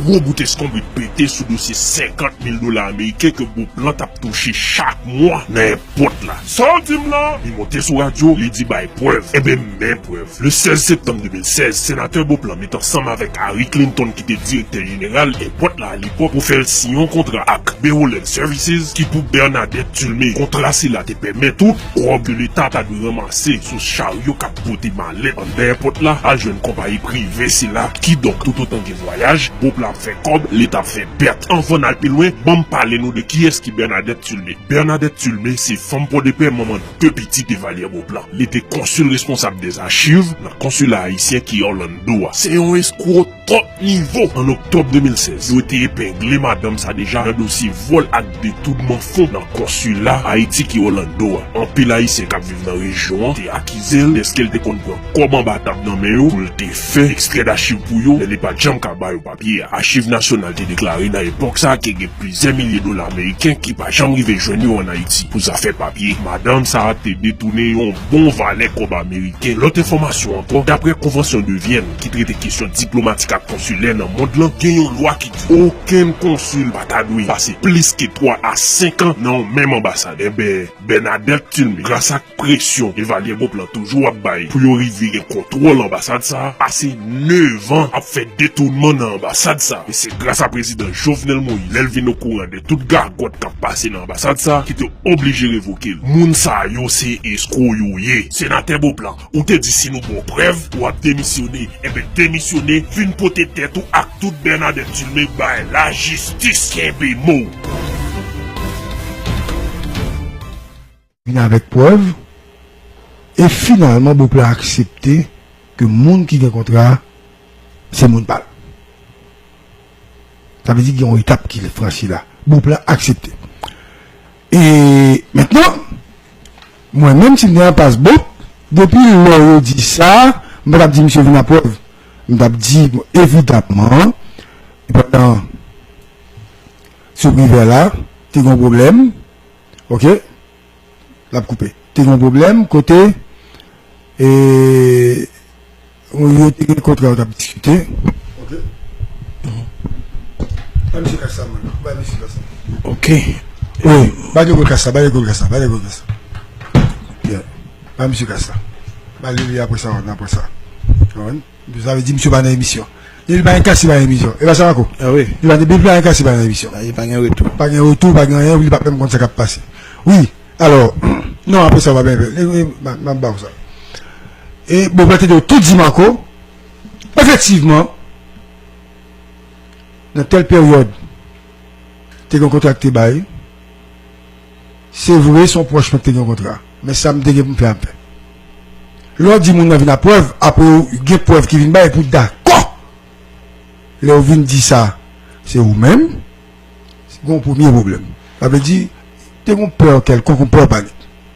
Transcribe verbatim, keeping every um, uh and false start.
Gwo bout eskonbrit pete sou dosye senkant mil dola ameriken ke Beauplan t ap touche chak mwa nan èpòt la. Sa w di m la? Li monte sou radyo, li di bay prèv. Enben, men prèv. Le sèz septanm de mil sèz, senatè Beauplan met ansanm avèk Harry Clinton, ki te direktè jeneral èpòt la alepòk, pou fè l siyen yon kontra ak Beholland Services, ki pou Bernadette Tulmé. Kontra sila te pèmèt tout kòb ke leta ta dwe ranmase sou charyo k ap pote malèt anndan èpòt la al jwenn konpayi prive sila. Kidonk, toutotan gen vwayaj, Beauplan ap fè kòb, leta ap fè pèt. Anvan n al pi lwen, ban m pale nou de kiyès ki Bernadette Tulmé. Bernadette Tulmé se fanm Pòdepè, manman de pitit Evalière Beauplan. Li te konsil responsab dèzachiv nan konsila ayisyen ki Orlando a. Se yon eskwo top nivo. An oktòb de mil sèz, yo te epengle madanm sa deja nan dosye vòl ak detounman fon nan konsila Ayiti ki Orlando a. Anpil Ayisyen k ap viv nan rejyon an te akize l dèske l te konn pran kòb anba tab nan men yo pou l te fè ekstrè dachiv pou yo, men li pa t janm ka ba yo papye a. Achiv Nasyonal te deklare nan epòk sa a ke gen plizyè milye dola ameriken ki pa janm rive jwenn yo ann Ayiti pou zafè papye. Madanm sa a te detounen yon bon valè kòb ameriken. Lòt enfòmasyon ankò, daprè Konvansyon de Vyèn ki trete kesyon diplomatik ak konsilè nan mond lan, gen yon lwa ki di okenn konsil pa ta dwe pase plis ke twa a senk an nan yon menm anbasad. Enben, Bernadette Tulmé, gras ak presyon Evalière Beauplan toujou ap bay pou yo rive gen kontwòl anbasad sa a, pase nèf an ap fè detounman nan anbasad sa a. E se gras a prezidan Jovenel Moïse, lè l vin okouran de tout gagòt k ap pase nan anbasad sa a, ki te oblije revoke l. Moun sa yo se eskwo yo ye. Senatè Beauplan, ou te di si nou ba w prèv, w ap demisyone. Enben, demisyone, vin pote tèt ou ak tout Bernadette Tulmé bay lajistis. Kenbe mo w. Vin avèk prèv, e finalman, Beauplan aksepte ke moun ki gen kontra a, se moun pa l. Sa vle di gen yon etap ki franchi la. Beauplan aksepte. E mentnan, mwen menm, si m te nan plas Beaup, depi lè yo di sa, m pa t ap di misye vin ak prèv. M t ap di, bon, evidamman, pandan sou Privè la, te gen yon pwoblèm, oke? L ap koupe. Te gen yon pwoblèm kote, e, yo te gen kontra yo t ap diskite. Oke. Ba misye kach sa, man. Ba misye kach sa. Oke. Wi, ba Diego kach sa, ba Diego kach sa, ba Diego kach sa. Yeah. Ba misye kach sa. Ba li li apre sa, apre sa. Konprann? Sa vle di misye pa nan emisyon. Depi pa gen kach, li pa nan emisyon. E pa sa, Marco? Ah wi. Li pa, depi pa gen kach, li pa nan emisyon. Ah, li pa gen retou. Pa gen retou, pa gen anyen, li pa menm konn sa k ap pase. Wi, alò, non, apre sa, w pa byen fè. M ap ba w sa. E, bon, mwen te di w, tout di Marco, efektivman, nan tèl peryòd, te gen yon kontra ki te bay. Se vre, se yon pwòch mwen ki te gen yon kontra. Men sa m te gen pou m fè, m fè. Lè w di moun nan vin ak prèv, apre w gen prèv ki vin bay, epi w dakò. Lè w vin di sa, se ou menm, se gen yon premye pwoblèm. Sa vle di, te gen yon pè kèlkonk, yon pè panik.